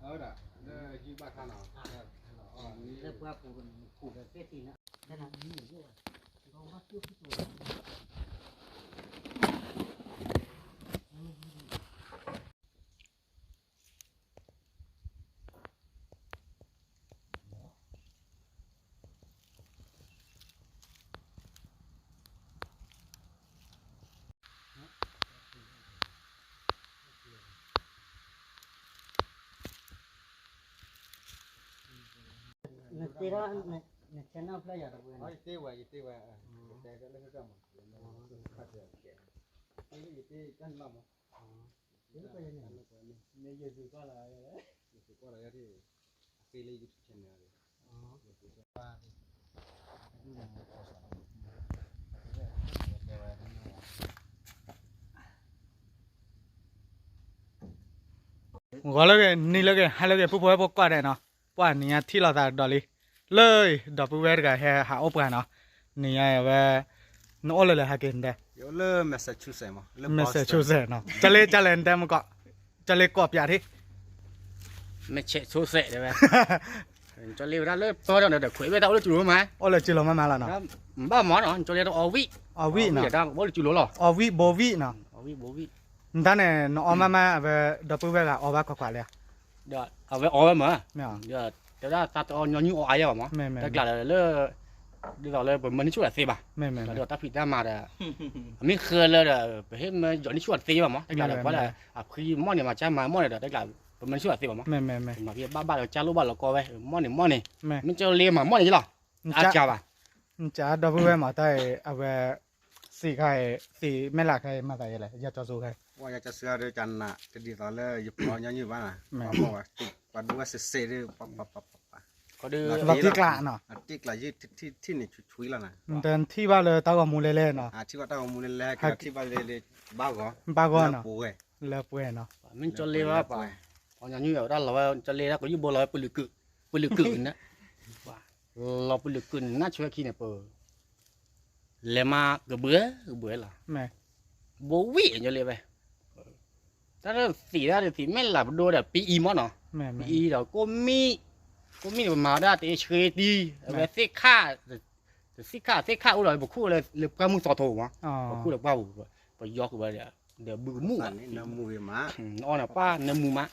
အဝဲဒၣ် လၢယုၢ်ဘၣ်ခါနီၤ, လၢပှၢ်ပူၤန့ၣ် ပူၤဒီးသ့ၣ်တံၢ်န့ၣ် နတဲဒၣ် န န channel ဖျၢၣ်ယၤတပှဲၤန့ၣ် ယတဲဝဲ ယတဲဝဲ ယတဲလၢ ယတဲတၢ်န့ၣ်လီၤမး, မ့ၢ်ယဲၢ်သုကွၢ်လီၤ ယဲၢ်သုကွၢ်လီၤယဲၢ် အသ့လၢ YouTube channel န့ၣ် ဂီၤလၢဂ့ၤ နံၤလၢဂ့ၤ ဟါလၢဂ့ၤ ပုၢ်ဖိဝဲၢ်ဖိကိးဂၤဒဲးနီၤ, ပှၢ်နံၤညါထံၣ်လိာ်သးဒီးလံ, လၢ ဒီပုၢ်ဝဲၢ်တဂၤဟဲဟးအိၣ်ပှၤနီၤ, နံၤညါဝဲ နအိၣ်လၢလဲၣ်ဟဲက့ၤနတဲ, ယအိၣ်လၢ Massachusetts မး လၢ Massachusetts နီၤ, ကၠီလ့ ကၠီလဲၣ်နတဲမကီး, ကၠီလ့ကိးပၠးထံ Massachusetts တဲဝဲ, ကၠီလ့ဝဲဒၣ်လၢပၢ်ဒီး ဒီးခွဲးဝဲတၢ်အိၣ်လၢကၠူလိၤမး, အိၣ်လၢကၠူလိၤမးမးလီၤနီၤ, ဘၣ်မးနီၤ ကၠီလ့တအီဝံၣ်, အီဝံၣ်နီၤ, ဘိလၢကၠူလိၤလီၤ, အီဝံၣ်ဘိဝံၣ်နီၤ, အီဝံၣ်ဘိဝံၣ်, နတၢ်န့ၣ် နအီမးမး အဝဲ ဒီပုၢ်ဝဲၢ်ဂၤအီဘၣ်ခွးခွးလံဧါ, ဒီးအဝဲအီဝဲမး, ဒီးတဲဝဲဒၣ်သးတအီညီနုၢ်အီအါယဲဘၣ်မး, တကျးဒီးလၢ ဒ်သိးလၢပမၢနုၢ်ဆူၣ်တသ့ဘၣ်, ဒီးတၢ်ဖံးတၢ်မၤဒီး အမ့ၢ်ဃၢလၢဒီး ပဟ့ၣ်မၢယီၤနုၢ်ဆူၣ်တသ့ဘၣ်မး, တကျးဒီးပှၤဒီး အဖှံမီၢ်န့ၣ် မၤကၢ်မၤမီၢ်န့ၣ်ဒီး တကျး ပမၢနုၢ်ဆူၣ်တသ့ဘၣ်မး, မၤဖံးဘၣ်ဘၣ်ဒီးကၢ်လိၣ်ဘၣ်လီၤကီဝဲ မီၢ်န့ၣ်မီၢ်န့ၣ်, မ့ၢ်ကၠီလ့မၤမီၢ်န့ၣ်ယလီၤ, အါကၢ်ဘၣ်, နကၢ်ဒီပုၢ်ဝဲၢ်မးတၢ်အံၤ အဝဲ သ့ၣ်ခါအံၤ သ့ၣ်မဲၢ်လးခါအံၤ မၤသးယဲလဲၣ် ယကၠီစိခါအံၤ, ယကၠီစိခါဒီးကနး တဒ်သိးလၢယပှၤညီနုၢ်ဘၣ်နီၤ, ပှၤဒူဝဲစဲးစဲးဒီး ပှၤပှၤပှၤပှၤ ခီဒုး ပှၤသံကျးနီၤ, အတ့ကျးယုၢ်ထံၣ်န့ၣ်ဆွံဆွံလီၤနီၤ, နထံၣ်ဘၣ်လၢတၢ်ဂီၤမူလဲလဲၣ်နီၤ, ထံၣ်ဘၣ်တၢ်ဂီၤမူလဲလဲၣ် ကထံၣ်ဘၣ်လဲလဲၣ် ဘၣ်ဂီၤ, ဘၣ်ဂီၤနီၤ, လၢပှဲၤနီၤ, မ့ၢ်ကၠီလ့ဘၣ်ပှၤ, ပှၤညီနုၢ်အတၢ်လီၤဝဲ ကၠီလ့တၢ်ကယုၢ်ဘိလီၤဝဲ ပလုာ်ကုာ်, ပလုာ်ကုာ်န့ၣ် လီၤပလုာ်ကုာ်န့ၣ် နၢ်ဆၢခံန့ၣ်ပ လဲၤမးကဘှၢကဘှၢလီၤ, ဘိဝံၣ်ကၠီလ့ဝဲ, တၢ်သ့ၣ်ဒၣ်သ့ၣ်မဲၢ်လးပဒိဒီး ပအံမးနီၤ, ပအံဒီးကိၣ်မံၣ်, ကိၣ်မံၣ်န့ၣ် ပမၤဝဲဒၣ်တအ့ဆှ့တံၢ်, အဝဲသ့ၣ်ခၣ်, သ့ၣ်ခၣ်သ့ၣ်ခၣ်အိၣ်ဒီး ပခူၣ်လၢပှၢ်မုၢ်သီထိမး, ပခူၣ်လၢပှၢ်ပူၤ, ပယီၤဃုာ်ဝဲဒီး ဒီးဘုကမူၣ်မး, နအီၣ်န့ၣ်ပၢ်နမူမး,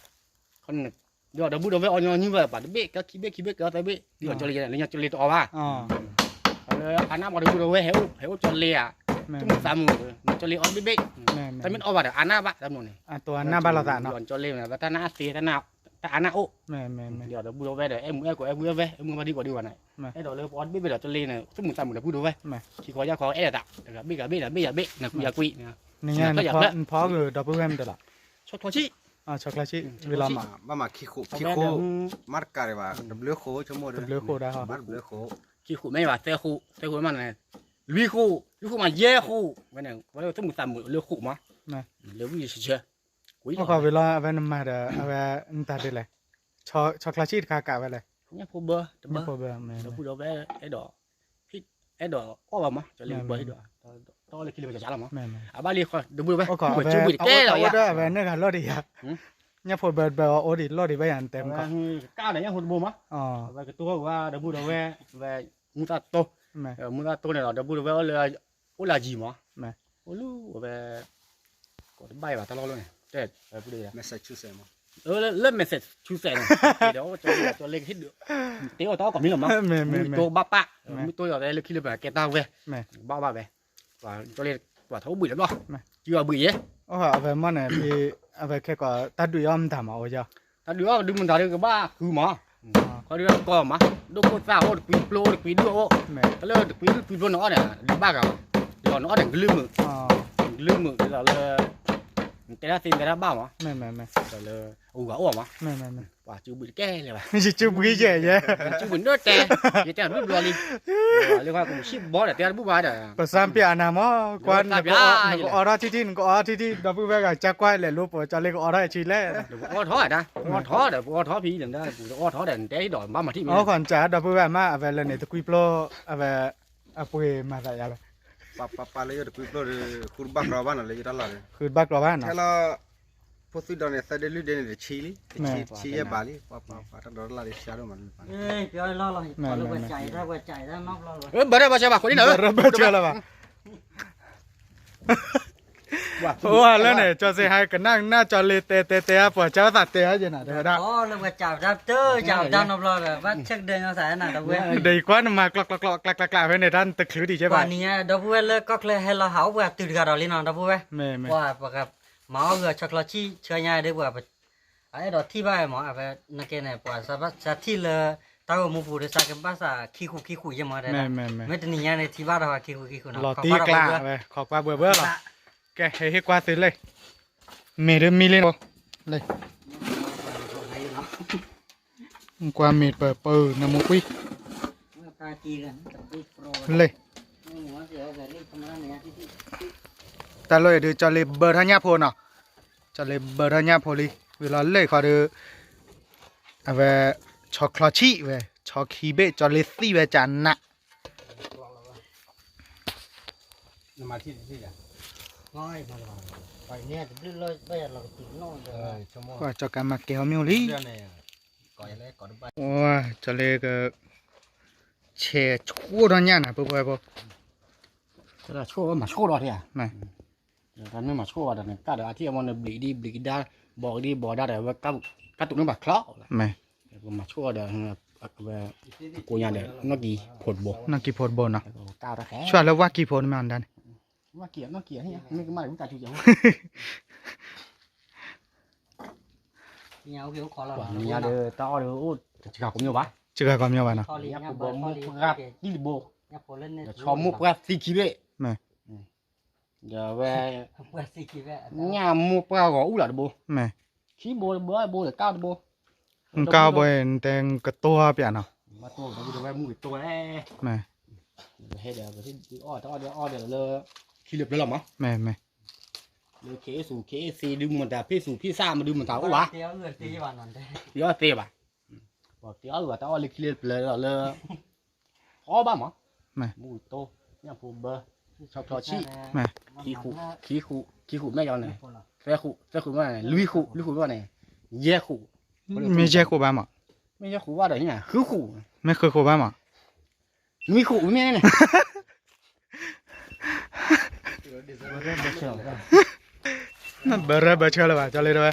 ဒီးဒီပုၢ်ဒီဝဲၢ်အီညီနုၢ်ဝဲ ပှၤတဘ့ၣ်ကဲခံဘ့ၣ်ခံဘ့ၣ်ကဲသၢဘ့ၣ်, ဒ်အီၤကၠီလ့ယဲန့ၣ် လၢညီကၠီလ့တအီဘၣ်, လၢအနၢ်ပှၤဒီပုၢ်ဒီဝဲၢ်ဟဲအိၣ်ကၠီလ့ဧါ, သူၣ်မုာ်သးမုာ်, ကၠီလ့အီတဘ့ၣ်ဘ့ၣ်, တမ့ၢ်အီဘၣ်ဒီးအနၢ်ဘၣ်တမူန့ၣ်, အနၢ်ဘၣ်လီၤသးနီၤ, ကၠီလ့န့ၣ် တၢ်နၢ်အသ့ တၢ်အနၢ်အိၣ်, ဒီးဒီပုၢ်ဒီဝဲၢ်ဒီး အဲၣ်မုာ်အဲၣ်ကီး အဲၣ်မုာ်အဲၣ်ဝဲ အဲၣ်မုာ်ဘၣ်ဒံကီးဒံဝဲန့ၣ်, အဲၣ်ဒိးလၢပအီတဘ့ၣ်ဘ့ၣ်ဒီးကၠီလ့န့ၣ် သူၣ်မုာ်သးမုာ်ဒီပုၢ်ဒီဝဲၢ်, ခံခီယၢ်ခီအဲၣ်ဒိးတၢ်, တဂၤဘ့ၣ်ဂၤဘ့ၣ် တဂၤဘ့ၣ်ယၤဘ့ၣ် နကွံယၤကွံ, နဖီကဒီပုၢ်ဝဲၢ်မတၤလီၤ, ဆီချီဆံ, ဆီချီဆံ, ဝံၤလီၤမး, ဘၣ်မးခံဃိး, ခံဃိး, မ့ၢ်တကးဒံးဘၣ်, တဘျုးဃိ, တဘျုးဃိ, ခံဃိးမ့ၢ်ဘၣ် သၢဃိး, သၢဃိးမးန့ၣ်, လွံၢ်ဃိ, လွံၢ်ဃိမး ယဲၢ်ဃိ, ဝဲန့ၣ် ပှၤလၢသူၣ်မုာ်သးမုာ်လၢဃိးမး, လၢဝံၣ်ဆၢဆၢ, ဝံၣ်လီၤ, ဝံၤလီၤ အဝဲနမၤဒီး အဝဲနတၢ်ဒ်လဲၣ်, ဆီချီဆံတခါကးဝဲလဲၣ်, ညၣ်ဖိဘၢ, ညၣ်ဖိဘၢ, ဒီပုၢ်ဒီဝဲၢ်အဲၣ်ဒိး အဲၣ်ဒိးအီၣ်ဘၣ်မး, ကၠီလ့ဘၢဟ့ၣ်ဒီး တအီၣ်လၢခံလၢပကစၢ်လီၤမး, အဘၣ်လံဃီ ဒီပုၢ်ဒီဝဲၢ်, အဝဲန့ၢ်ဂၤလီၢ်ဒံးယၤ, ညၣ်ဖိဘၢဘၢအီၣ်ဒံးလီၢ်ဒံးဘၣ်ယၤနတဲမး, ကၢ်ဒီးညၣ်ဖိတဘိမး, အဝဲကတိၤဝဲဒီပုၢ်ဒီဝဲၢ်, ဝဲမူသၣ်တိ, မူသၣ်တိန့ၣ်ဒီး ဒီပုၢ်ဒီဝဲၢ်အိၣ်လၢ အိၣ်လၢယံၤမး, အိၣ်လၢအဝဲ ကိးတဘၣ်အံၤဘၣ်တၢ်လီၢ်လီၤန့ၣ်, တဲ လၢ Massachusetts န့ၣ်, ဒီးကၠီလ့ ကၠီလ့ကဟ့ၣ်ဒုး, တဲအီၤတၢ်အီၣ်ကီးမံလီၤမး, မူတိဘၣ်ပၣ်, မူတိဒီးလၢခံလၢပကဲတၢ်ဝဲ, ဘၣ်ဘၣ်ဝဲ, ကၠီလ့ ပှၤထီၣ်အိၣ်ဘှံးလၢဘျီ, ကၠီအဘှံးယဲ, အဝဲမ့ၢ်န့ၣ်, အဝဲခဲကိး တၢ်ဒုးအီၣ်မတၤမးအိၣ်ယီၤ, တၢ်ဒုးအီၣ်ဒုးမတၤဒုးကဘၣ်ဃုမး, ခီဒုးကီမး, ဒိၣ်ခိၣ်သၣ်အိၣ်တကွံပျိအိၣ်တကွံဒိၣ်အိၣ်, တၢ်လၢတကွံဒိၣ်တကွံပျိနအီၣ်န့ၣ် ဒုးဘၣ်ဂၤမး, ဒီးနအီၣ်န့ၣ် ကလုၢ်မုာ်, ကလုၢ်မုာ်ဒ်သိးလၢ နတဲတၢ်သ့နတဲတၢ်ဘၣ်မး, ဒီးလၢအဂၤအိၣ်မး, ပှၤစုဘှံးတကဲလၢၤဘၣ်, ယစုဘှံးယဲၢ်ယဲၢ်, စုဘှံးဒိၣ်တဲ, ယတဲဘျုးဘျီလံ, လၢခါကမူၣ်ဆံၣ်ဘီဒီးတဲတၢ်တဘူၣ်ဘၣ်ဒီး, ပစၢ်ပျၢ်အနၤမး, ကွၢ် နကအီထီၣ်ထံထံ နကအီထီၣ်ထံထံ ဒီပုၢ်ဝဲၢ်ဂၤကၢ်ကွၢ်လဲၤလိပှၤကၠီလ့ကအီထီၣ်အဆံလဲၣ်, ပကအီထီၣ်ဒၣ်, ပကအီထီၣ်ဒီး ပကအီထီၣ်ဖံးလၢနဒါပူၤ တအီထီၣ်ဒီး နတဲဒိးဘၣ်မၤထံၣ်မး, အီခီနကးဒီပုၢ်ဝဲၢ်မး အဝဲလၢန့ၣ်တကွံပျိ, အဝဲ အပှ့ၤမၤသးယါလဲၣ်, ပပပလၢယတကွံပျိဒီး ဃုတဘၣ်ကျီဘၣ်နီၤလၢယတၢ်လီၢ်ဒီး, ဃုတဘၣ်ကျီဘၣ်နီၤ, ထဲလီၤ, ဖိသုဒီးန့ၣ် သၢဒ့လွံၢ်ဒ့န့ၣ် တဆံလံ, တဆံယဲၢ်ဘးလံ, ပှၤပှၤတၢ်ဒီတလၢ်ဒ်ဆါဒိၣ်မးလံ, ပှၤလၢပှၤကးတၢ်ဝဲကးတၢ်နီတဘျီလီၤ, ဘၣ်တၢ်ဘၣ်ဆၢဘၣ်ဃိန့ၣ်လၢ အိၣ်လၢန့ၣ် ကၠီစ့ဟဲကနၣ်ကနၣ်ကၠီလ့တဲတဲတဲ ပှၤကးဝဲသးတဲဟဲက့ၤနၤ တဲဝဲဒၣ်, ဒီးယကွၢ်နမၤကျီကျီကျီကျီကျီဖဲန့ၣ် တၢ်တချုးဒံးကဲဘၣ်, ပှၤနံၤညါဒီပုၢ်ဝဲၢ်လၢကီၢ်ချၢဟဲလီၤဟးအိၣ်ပှၤတုၤတဂၤဒီးလံနီၤ ဒီပုၢ်ဝဲၢ်, ပှၤမၤအီၣ်ဂၢၢ်ဆီချီဆံၣ်ဆၢညါဒီးပှၤ အအဲၣ်ဒိးထံၣ်ဘၣ်မး အဝဲနကဲန့ၣ် ပှၤစးထံၣ်လၢ တၢ်ဂီၤမူပူၤဒီး စးကဘၣ်စးခံဃူခံဃူယဲမးတဲဒၣ်, မ့ၢ်တနံၤညါန့ၣ် ထံၣ်ဘၣ်ဒီးခံဃူခံဃူနီၤ, လီၤတံၢ်ကျးဝဲ ခိးကွၢ်ဘှဲဘှဲလီၤ, ကဲ ဟဲဟ့ၣ်ကွၢ်သုလ့ၣ်, မ့ၢ်ဒ်မံလံ, လ့ၣ်, ကွၢ်မ့ၢ်ပပၢနမိၢ်ကွံာ်, လ့ၣ်, တၢ်လီၢ်အံၤဒုး ကၠီလ့ဘၢထီၣ်ညၣ်ဖိနီၤ, ကၠီလ့ဘၢထီၣ်ညၣ်ဖိလံ, ဝံၤလီၤလ့ၣ်ခီဒီး အဝဲ ဆီချီဆံၣ်ဝဲ ဆီခံဘ့ၣ် ကၠီလ့သံၣ်ဝဲကနး, ကၠီကးမၤကဲၤအီၤမ့ၢ်လံ, ကၠီလ့က ဆဲးဆိၣ်ထီၣ်ညၣ်နၤ ပှၤပှၤဖိ, ဆိၣ်မၤဆိၣ်ဒီး, တၢ်မ့ၢ်မၤဆိၣ်ဘၣ်ဒီးန့ၣ် ကၣ်ဒီးအထံၣ်အမီၢ်န့ၣ် ဘျံးဒံဘျံးဒါ, ဘီးဒံဘီးဒါဒီး ဝဲကၣ်တူာ်န့ၢ်ဘၣ်ချီ, ပမၤဆိၣ်ဒီး ဝဲ ကိးညါဒီး နီၢ်ကံဖိတဘိ, နီၢ်ကံဖိတဘိနီၤ, ဆှၢလၢဝၣ်ကံဖိတမ့ၢ်အီၤဒၣ်န့ၣ်, ဝၣ်ကံ, မ့ၢ်ကမၣ်ဒီး တၢ်အီၣ်ဒီး အိၣ် တဂၤကီမီဘၣ်, တဂၤကီမီဘၣ်နီၤ, မိၢ်ပှၢ်တံၢ်တဘိ, ဆီမိၢ်ပှၢ်သံခံဘ့ၣ်, ဒီးဝဲ ညၣ်မိၢ်ပှၢ်ဂီၤအူၣ်လီၤတဘိ, ခံဘိတဘိ ဘိတကၢ်တဘိ, ကၢ်ဘိ နတဲကတိၢ်ပျးနီၤ, မ့ၢ် ဟဲဒီးအီၣ်တၢ်အီၣ်ဒီးအီၣ်ဒီးလၢ ခံလၢပျၢၤလီၤမး, မ့ၢ် လၢ ခ့စူၣ် ခ့စ့ ဒုးမတၤ ဖ့ၣ်စူၣ် ဖ့ၣ်စၣ် မဒုးမတၤအိၣ်ဘၣ်, တအီၣ်သ့ဘၣ်, ပှၤတအီၣ်အီၣ်တၢ်အီၣ်လၢခံလၢပျၢၤလီၤလၢ အီၣ်ဘၣ်မး, မူကတိၢ် ညၣ်ဖိဘၢ ဆီဖျီဆံၣ်, ခံဃူ ခံဃူ ခံဃူမ့ၢ်ယီၤန့ၣ်, သၢဃူ သၢဃူမ့ၢ်န့ၣ်, လွံၢ်ဃူ, မ့ၢ်ယဲၢ်ဃူဘၣ်မး, မ့ၢ်ယဲၢ်ဃူဘၣ်ဒီး ဃုဃူ, မ့ၢ်ဃုဃူဘၣ်မး, နွံဃူမ့ၢ်န့ၣ် ဘၢရၢဘၢဆၢလၢၤဘၣ် ကၠီလ့တဝဲ,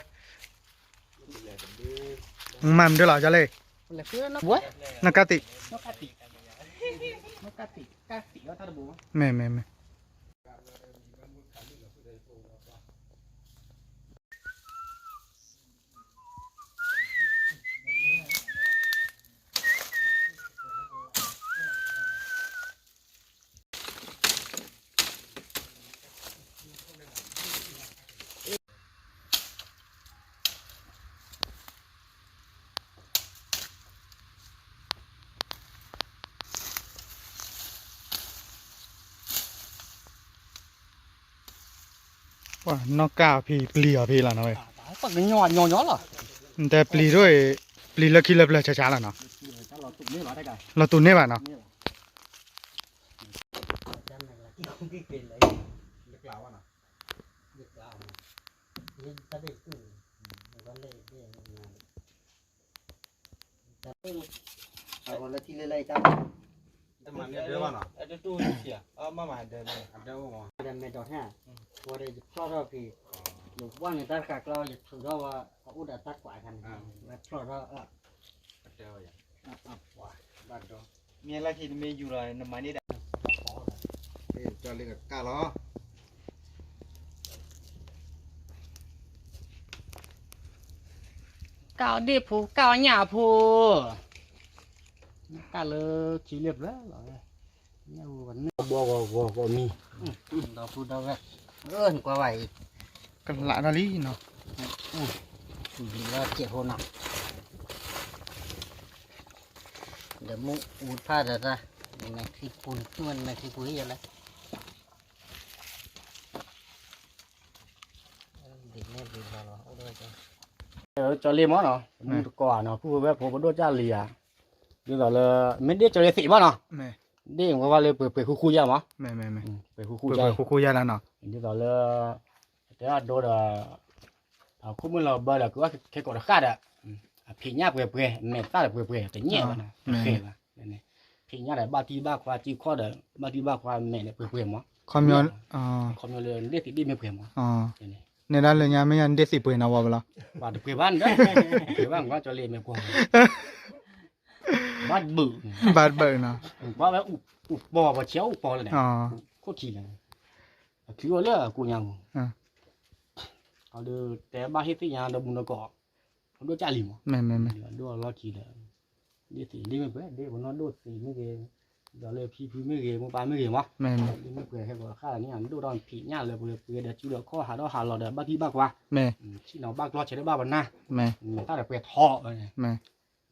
မၤမနုၤလီၤ ကၠီလ့, နကၣ်တံၢ်, မ့ၢ်မ့ၢ်မ့ၢ် ပှၤနီၣ်ကၢ်အီၤဖံ ပျံၤအီၤဖံလီၤနီၤ, ပှၤကညီညီညီလီၤ, နတဲပျံၤဒိၣ်အံၤ, ပျံၤလၢခံလၢပျၢၤဆါဆါလီၤနီၤ, လီၤတူာ်န့ၢ်ဘၣ်နီၤ. တမၤန့ၢ်ဒၢဘၣ်နီၤ, အတတူၢ်ယဆံး, အမ့ၢ်မၤဒၢန့ၣ် အဒၢအိၣ်မး, ဒီးမဲာ်ဒိးထၣ်, ဝဲဒီးယဖျီၣ်ထီၣ်ဖံး, ယဝဲန့ၣ်တၢ်တခါကျီ ယထုးထီၣ်ဝဲ အအိၣ်ဒီးတၢ်ကွၢ်ခါန့ၣ်, ဝဲဖျီၣ်ထီၣ်, အဒၢဝဲယၤ, ဘၣ်ဒီး, မ့ၢ်လၢခံတမ့ၢ်ယူၤလီၤ နမၤန့ၢ်ဒၣ်, ကၢ်လီၤ ကၢ်အီၣ်ဒ့ၣ်ဖိ ကၢ်အီၣ်ညၣ်အဖိ, ကၢ်လၢခံလၢပျၢၤလီၤ, ဘီဂီၤဂီၤဂီၤမံ, ဒီပုၢ်ဒီဝဲၢ်, နကွၢ်ဘၣ်အံၤ, ကလးတၢ်လံနီၤ, ဘျံးလီၤစဲးဖိနီၤ, ဒီးမုၢ်အူဖၣ်ဒီးတၢ်, နမဲာ်ချံပူၤ, နမဲာ်ချံပူၤဟံၣ်ယလဲၣ် ကၠီလ့မ့ၢ်နီၤ, မုၢ်တကီၢ်ဧါနီၤ, ပုၢ်ဝဲၢ်ဖိပဒိၣ်ကၢ်လံၤဧါ, ဒ်သိးလၢ မ့ၢ်ဒ့ၣ်ကၠီလ့သ့ၣ်ဘၣ်နီၤ, ဒ့ၣ်ဝဲဘၣ်လၢပှဲၤပှဲၤဃူဃူယါမး, ပှဲၤဃူဃူယါ, ပှဲၤဃူဃူယါလၢနီၤ, ဒ်သိးလၢ တဲအဒိဒီး ပှၤခိၣ်မုၣ်လီၤဘၢဒီး ကဝဲခဲကိးတဃၣ်ဒီး အဖံးညၣ်ပှဲၤပှဲၤ အမဲာ်သၣ်ဒီးပှဲၤပှဲၤ တညဲၣ်ဘၣ်နီၤ တဃဲၤဘၣ်. ဖံးညၣ်ဒီးဘၣ်တံၢ်ဘၣ်ခွါ စုခီၣ်ဒီး ဘၣ်တံၢ်ဘၣ်ခွါမဲာ်ဒီးပှဲၤပှဲၤမး. ခီပညီလၢ ဒ့ၣ်သံးဒ့ၣ်မ့ၢ်ပှဲၤမး. နဲဒၣ်လၢညါမ့ၢ်ညါ ဒ့ၣ်သံးပှဲၤနီၤဝဲလီၤ. ပှၤတပှဲၤဘၣ်န့ၣ်ဒီး ပှဲၤဘၣ်မး ကၠီလ့မဲာ်ကွီၢ် ဘၣ်ဘုး ဘၣ်ဘုးနီၤ ဘၣ်ဝဲအိၣ်ပီၤ ပှၤဆဲးအိၣ်ပီၤလၢန့ၣ် ခိၣ်ထံးလၢ အချံအိၣ်လၢအကိးညါမး အဒီးတဲဘၣ်ဟ့ၣ်သ့ၣ်ညါဒီးမူနီၢ်ကီၢ် အဒိၣ်ကၢ်လံမး ဒိၣ်အလီၢ်ခံဒီး ဒ့ၣ်သံးဒ့ၣ်မ့ၢ်ပှဲၤ ဒ့ၣ်ပနီၣ်ဒိၣ်သံးမ့ၢ်ဂ့ၤ ဒီးလၢဖံဖုမ့ၢ်ဂ့ၤ မိၢ်ပၢ်မ့ၢ်ဂ့ၤမး ဒ့ၣ်မ့ၢ်ပှဲၤဟဲဂီၤဃၣ်န့ၣ် ဒိၣ်ထီၣ်ဖံးညၣ်လၢပှဲၤပှဲၤဒီး စုဒီးခီၣ်ဟးထီၣ်ဟးလီၤဒီး ဘၣ်တံၢ်ဘၣ်ခွါ ထံၣ်နီၤဘၣ်ကျီဆဲးတဘၣ်ပနၢ် မဲာ်သၣ်ဒီးပှဲၤထီၣ်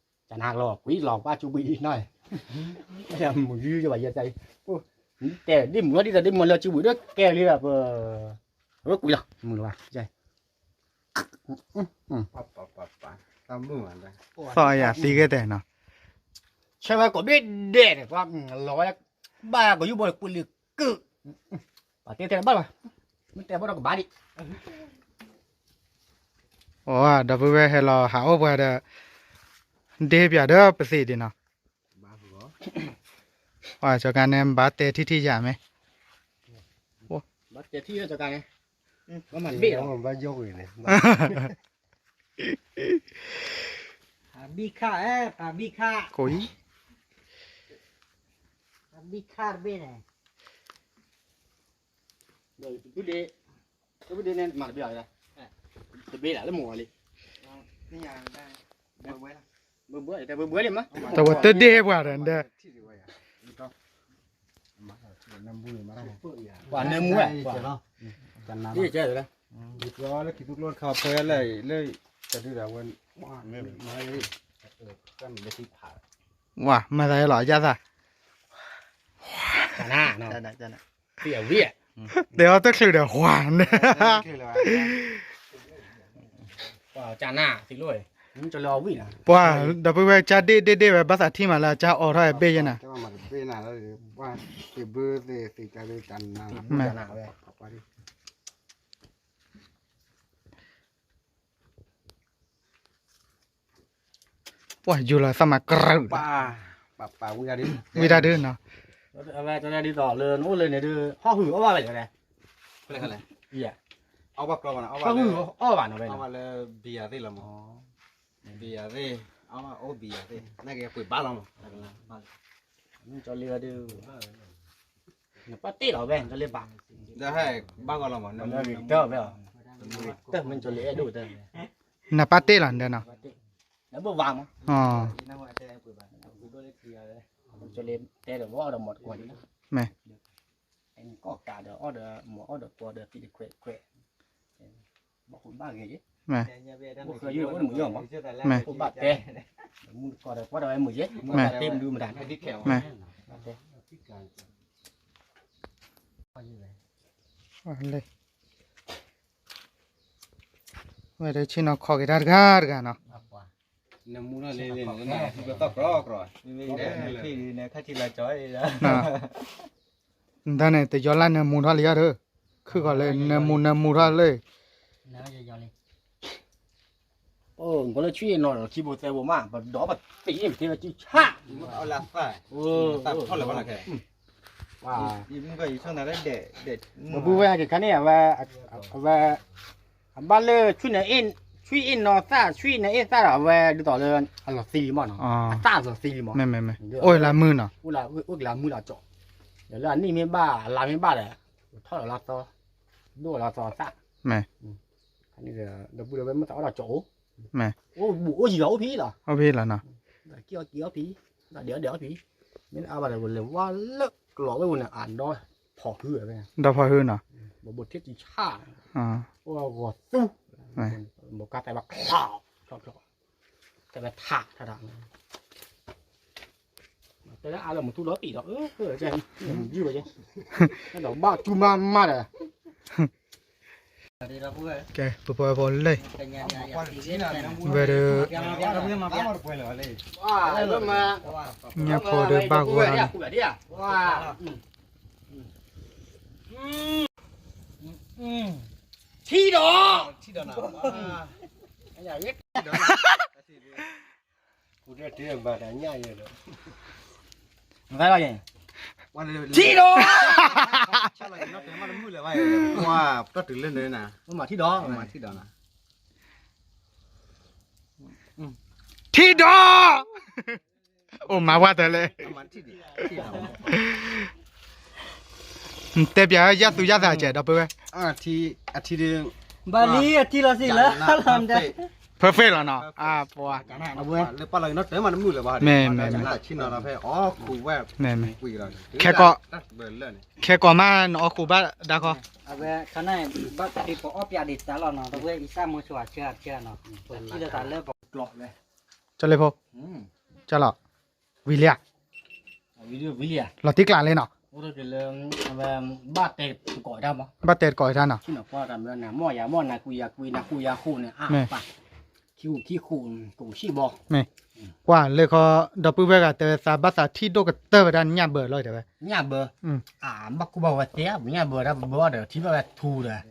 ကနၣ်လီၤ ကွံလီၤ ဘၣ်ကၠူဘှံးနီၤ မုၢ်ယူယဘၣ်ယဲၢ်တၢ်အံၤ တဲဒ်မုၢ်လီၤဒ်သိးဒ်မုၢ်လီၤကၠူဘှံးဒီးကဲလံဒီးပ အဝဲကွံလီၤ မုၢ်လီၤဘၣ် သီၣ်ယၤသံဂ့ၤတဲနီၤ ဆဲဝဲကိးဘ့ၣ်ဒဲးန့ၣ် ပှၤလီၤဝဲ ဘၣ်ကယူၢ်ဘီကွံလံၤကုၢ် ပှၤတဲတဲဘၣ်လီၤ မ့ၢ်တဲဘၣ်ဒီးကဘၣ်ဒံး အိၣ်ဒီပုၢ်ဝဲၢ်ဟဲလီၤဟးအိၣ်ပှၤဒီး ဒ့ပၠးဒီးပသံးဒံးနီၤ ပှၤကၠီကါန့ၣ် ဘၣ်တဲထံထံယၤမ့ၢ် ဘၣ်တဲထံကၠီကါန့ၣ် ဘၣ်မၤတဘ့ၣ်လီၤ ဖးဘံၣ်ခၣ် အဲ ဖးဘံၣ်ခၣ် ကိးအံၤ ဖးဘံၣ်ခၣ်တဘ့ၣ်န့ၣ် ဒီးတဘ့ၣ်ဒ့ တဘ့ၣ်ဒ့န့ၣ်မၤတဘ့ၣ်လီၤ တဘ့ၣ်လၢလၢမိၢ်ဝဲလံ တဝဲတဒ့ပှၤဒီး ပှၤနၢမူဝဲ ပှၤ လၢ လၢ ဝၤ မၤသးလီၤ ယသး တဲအီၤတချုးဒီး ဝၤ ပှၤ ဒီပုၢ်ဝဲၢ်ကၠါဒ့ၣ်ဒ့ၣ်ဒ့ၣ်ဝဲ ဘၣ်သးထံၣ်မးလၢကၠါအီၤထီၣ်အဘ့ၣ်ယဲၢ်နၤ ပှၤယူၤလီၤသးမၤကရၢၢ် ဝံၤတၢ်ဒုးနီၤ ဒ်သိးလၢနအိၣ်လၢန့ၣ်ဒုး ဟီၣ်ဟုၣ်အီၣ်ဘၣ်ဝဲလဲၣ် ဟီၣ်ဟုၣ်အီၣ်ဘၣ်နီၤဝဲ ဘံယၤသ့ၣ်လီၤမး ကလ့ဝဲဒုး နပၢ်တ့ၢ်လီၤဝဲ ကလ့ဘၣ် ဘၣ်ဂီၢ်လီၤမး တၢ်မ့ၢ်ကလ့အဲၣ်ဒိၣ်တၢ် နပၢ်တ့ၢ်လီၤနဒဲနီၤ နဘၣ်ဝါမး ကလ့တဲဒီးဝဲအီၣ်ဒီးမီၢ်တကွီၢ်ဒံးလီၤ မ့ၢ် ကီၢ်ကးဒီးအီၣ်ဒီးမီၢ်အီၣ်ဒီးကွီၢ်ဒီးသံးတခွဲးခွဲး ဘၣ်ဃိဘၣ်ဂဲၤယဲ မ့ၢ် အိၣ်ဃၢၤယိၣ်အိၣ်တမုာ်ယီၢ်မး မ့ၢ် အိၣ်ဘၣ်တဲ မုၢ်တကီၢ်ဒီးကွၢ်ဒီးဝဲမုာ်ယဲ မ့ၢ် ဘၣ်တဲမနုၤမတၤ မ့ၢ် လၢ ဝဲဒၣ်ဆ့ၣ်နီၤခီက့ၤတၢ်တဂၤတဂၤနီၤ နမူထီၣ်လံ နမူထီၣ်လံ နခါထံလီၤကၠီ နတၢ်န့ၣ် တယီလၢနမူထီၣ်လံယါဒီး ခုၣ်ဃီလၢနမူနမူထီၣ်လံ အိၣ် နကီလၢဆွံအံၤနီၤ ခံဘိသဲဘိမး ပဒီးပသံး ပထံပကီၢ်ဆၣ် အီၣ်လၢသၣ် သၣ်ထီၣ်လၢၤဘၣ်လၢခဲ ပပုၢ်ဝဲၢ်ကခါန့ၣ် အဝဲ အဝဲ အဘၣ်လၢဆွံန့ၣ် ဆွံအ့ၣ်နီၤသၣ် ဆွံန့ၣ်အ့ၣ်သၣ်ဒီး အဝဲဒ်သိးလၢ အလီၤသံလံမးနီၤ အသၣ်အလီၤသံလံမး အိၣ်လၢမုၢ်နီၤ အိၣ်ကလၢမုၢ်လီၤကၠီ ဒီးလၢအနံၣ်မ့ၢ်ဘၣ် အလါမ့ၢ်ဘၣ်ဒီး ထီၣ်လီၤလၢသီ ဒိၣ်လီၤသီသၣ် ဒီပုၢ်ဒီဝဲၢ်မ့ၢ်သးအီၣ်ဒီးကၠီအိၣ် အိၣ်ဘူးအိၣ်ယံၤလီၤ အိၣ်ဖံလီၤ အိၣ်ဖံလီၤနီၤ ကၠီအီၣ်ကၠီအီၣ်ဖံ ဒီးဒီးအီၣ်ဖံ မ့ၢ်အါဘၣ်ဒီး လဲၤဝါလၢကျီးဝဲပူၤန့ၣ် အဒီဖီၣ်ဟုဝဲ ဒီဖီၣ်ဟုနီၤ ဘိးဘိးထံၣ်တံဆၣ် အိၣ်ဂီၤသူ ဘိးကါတဲဘၣ်ချီချီချီ တဲဝဲထးထးထး တဲလၢအါလၢမူထူလီၤတံၢ်ဒီး ယုၢ်ဝဲယဲ ဒီးဘၣ်တူၢ်မးမးဒီး ကဲ ပပှၤပှၤလၢ ဝဲဒၣ် ညၣ်ဖိဒီးဘၣ်ဂီၢ်ဒီးန့ၣ် ဝါ အ ထံဒီး, ထံဒီးနၤ, ထံဒီးနၤ, ထံဒီး, ထံဒီး, ထံဒီး, အိၣ်မၤဝါတၢ်လဲၣ်, တဲပျးယၤသူယၤသးကဲဒီပုၢ်ဝဲၢ်, ဘၣ်လံအထံလီၤစံးလၢ, perfect လီၤနီၤ, အဝဲ, မ့ၢ်, မ့ၢ်, မ့ၢ်, ခဲကီး, ခဲကီးမးနအီၣ်ဃိးဘၣ်ဒါခီ, အဝဲခါန့ၣ်, ဘၣ်ကပအီၣ်ပျးဒံးတၢ်လီၤနီၤ, တဝဲအံၤစၢ်မူဆိအဆၢအဆၢနီၤ, ပထံၣ်လၢတၢ်လၢပ ကၠီလ့ဖိ, ကၠီလီၤ, ဝံၤလံဧါ, လီၤတံၢ်ကျးလံနီၤ, ဘၣ်တဲတကိးတၢ်နီၤ, မ့ၢ်, ကွၢ်လၢခီ, ညၣ်ဘၢ, ဘၣ်ကူဘၣ်ဝဲသ့, ညၣ်ဘၢ, ထံဘၣ်ဝဲထူဒီး,